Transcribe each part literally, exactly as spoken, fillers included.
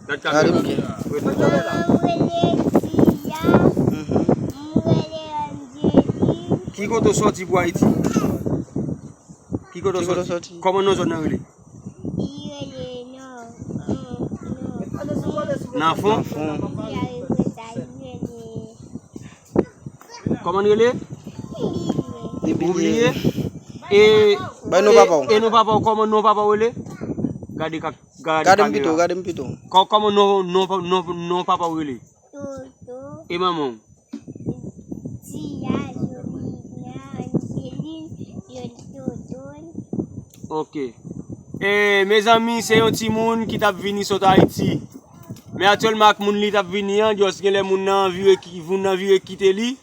Gade kamera. Gade byen. Kòman m rele? Tia. Mhm. M rele Angeline. Ki kote w sòti pou Ayiti? Ki kote w sòti? Kòman non zòn nan rele? Li rele non. Nan fon? Nan fon. Li rele Kòman l rele? Ou bliye? E, bay non papa w. E non papa w, kòman non papa w rele? Gade ka, gade kamera. Gade m pito, gade m pito. Kò-, kòman non, non, non, non papa w rele? Toto. E manman w? Tia, Jovina, Angeline, Yon Toto. Ok. E, mezanmi, se yon timoun ki t ap vini sot Ayiti. Men aktyèlman ak moun li t ap vini an, just genlè moun nan vire ki-, moun nan vire kite li.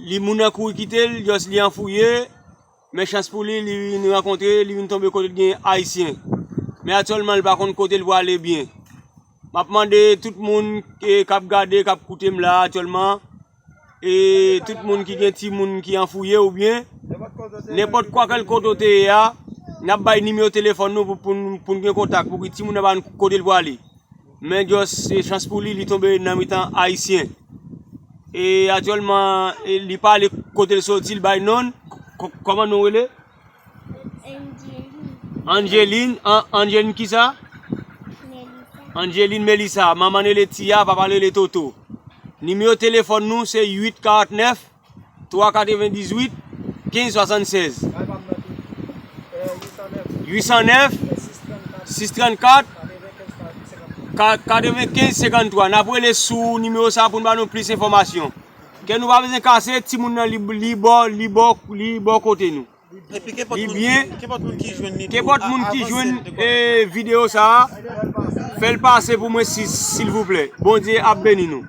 Li, moun nan kouri kite l, just li anfouye. Men chans pou li, li vin rankontre, li vin tonbe kote l gen Ayisyen. Men aktyèlman, li pa konn kote l prale byen. M ap mande tout moun, e, k ap gade, k ap koute m la aktyèlman, e tout moun ki gen timoun ki anfouye oubyen nenpòt kwa kèl kote w te ye a, n ap bay nimewo telefòn nou pou, pou, n- pou n gen kontak, pou ki timoun nan pa konn kote l prale. Men just, se chans pou li, li tonbe nan mitan Ayisyen. E aktyèlman, e, li pa ale kote l soti, l bay non l. K- Kòman non w rele? Angeline. Angeline, An- Angeline kisa? Melissa. Angeline Melissa. Manman l rele Tia, papa l rele Toto. Nimewo telefòn nou se uit karant nèf, twa katrevendizuit, kenz swasannsèz. Uit san nèf, sis trannkat, ka- katrevenkenz senkanntwa. N ap rele sou nimewo sa pou n ba nou plis enfòmasyon. Kè nou pa bezwen kase, timoun nan li, li bò, li bò, li bò kote nou. Epi kenpòt Li moun byen. Ki, kenpòt moun ki jwenn li tou, Kenpòt a- moun ki avanse jwenn, de kòmantè. E, videyo sa a, fè l pase pou mwen, si, silvouplè. Bondye ap beni nou.